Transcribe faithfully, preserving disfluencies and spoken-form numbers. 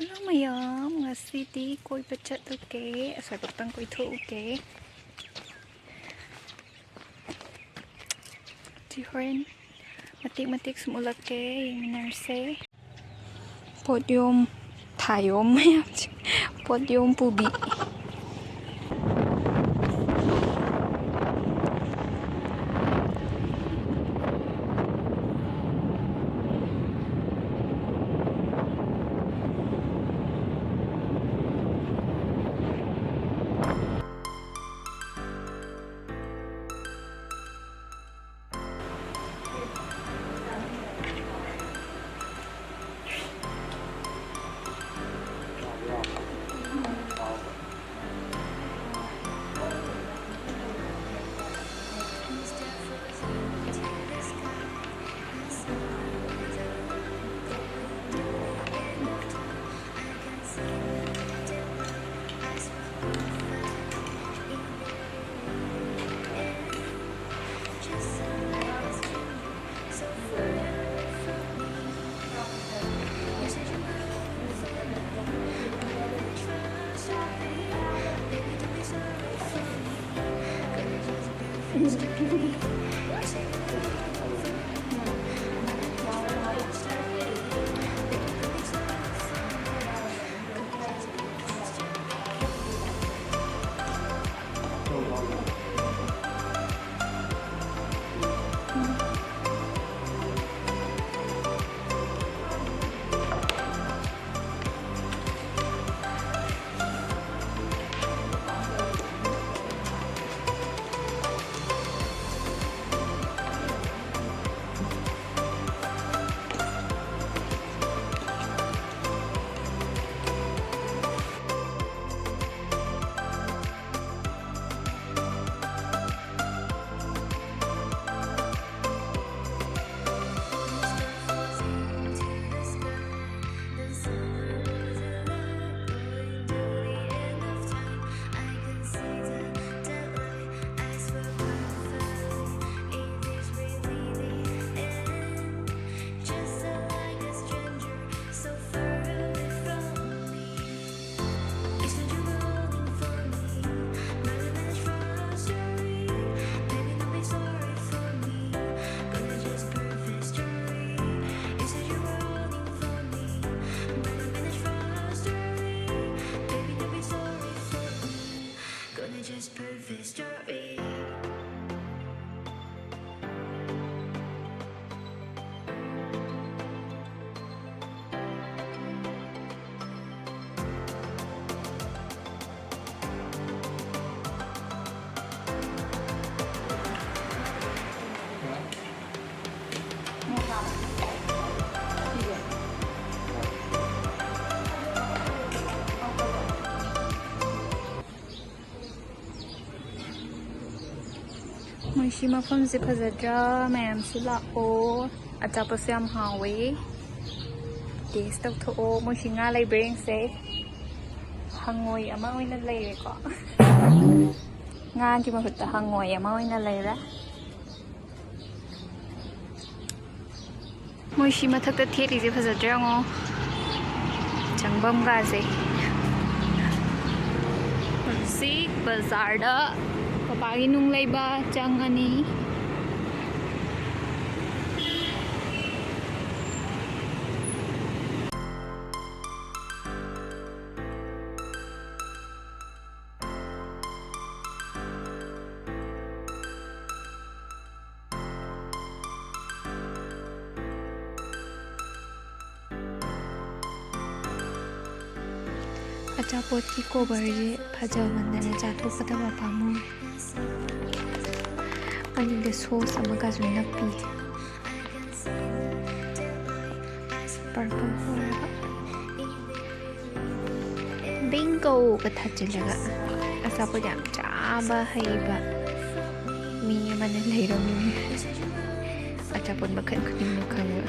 Hello ꯃꯌꯥꯝ, ꯉꯁꯤꯗꯤ ꯀꯣꯏꯕ ꯆꯠꯂꯨꯒꯦ, ꯑꯁ꯭ꯋꯥꯏꯐꯥꯎꯇꯪ ꯀꯣꯏꯊꯣꯛꯎꯒꯦ꯫ ꯑꯗꯨꯗꯤ ꯍꯣꯔꯦꯟ ꯃꯇꯦꯛ ꯃꯇꯦꯛ ꯁꯨꯝ ꯎꯠꯂꯛꯀꯦ, ꯌꯦꯡꯃꯤꯟꯅꯔꯁꯦ꯫ ꯄꯣꯠ ꯌꯣꯝ, ꯊꯥ ꯌꯣꯝ ꯃꯌꯥꯝꯁꯦ, ꯄꯣꯠ ꯌꯣꯝ ꯄꯨꯕꯤ꯫ ꯁꯤ ꯃꯐꯝꯁꯦ ꯐꯖꯗ꯭ꯔꯥ? ꯃꯌꯥꯝꯁꯨ ꯂꯥꯛꯑꯣ꯫ ꯑꯆꯥꯄꯣꯠꯁꯨ ꯌꯥꯝ ꯍꯥꯎꯋꯦ꯫ Taste ꯇꯧꯊꯣꯛꯑꯣ꯫ ꯃꯣꯏꯁꯤ ꯉꯥ ꯂꯩꯕ꯭ꯔꯥ ꯌꯦꯡꯁꯦ꯫ ꯍꯪꯉꯣꯏ ꯑꯃ ꯑꯣꯏꯅ ꯂꯩꯔꯦꯀꯣ꯫ ꯉꯥꯒꯤ ꯃꯍꯨꯠꯇ ꯍꯪꯉꯣꯏ ꯑꯃ ꯑꯣꯏꯅ ꯂꯩꯔꯦ꯫ ꯃꯣꯏꯁꯤ ꯃꯊꯛꯇ ꯊꯦꯠꯂꯤꯁꯦ ꯐꯖꯗ꯭ꯔꯥ ꯌꯦꯡꯉꯣ꯫ ꯆꯪꯐꯝꯒꯥꯁꯦ꯫ ꯍꯧꯖꯤꯛ ꯕꯖꯥꯔꯗ ꯄꯄꯥꯒꯤ ꯅꯨꯡ ꯂꯩꯕ ꯆꯪꯉꯅꯤ꯫ ꯑꯆꯥꯄꯣꯠꯀꯤ coverꯁꯦ ꯐꯖꯃꯟꯗꯅ ꯆꯥꯊꯣꯛꯀꯗꯕ ꯄꯥꯝꯃꯨꯏ꯫ ꯃꯅꯤꯡꯗ sauce ꯑꯃꯒꯁꯨ ꯅꯞꯄꯤ꯫ Purple ꯑꯣꯏꯔꯒ꯫ Bingoꯒ ꯊꯥꯖꯤꯜꯂꯒ ꯑꯆꯥꯄꯣꯠ ꯌꯥꯝ ꯆꯥꯕ ꯍꯩꯕ ꯃꯤ ꯑꯃꯅ ꯂꯩꯔꯝꯃꯤ꯫ ꯑꯆꯥꯄꯣꯠ ꯃꯈꯜ ꯈꯨꯗꯤꯡꯃꯛ ꯈꯪꯕ꯫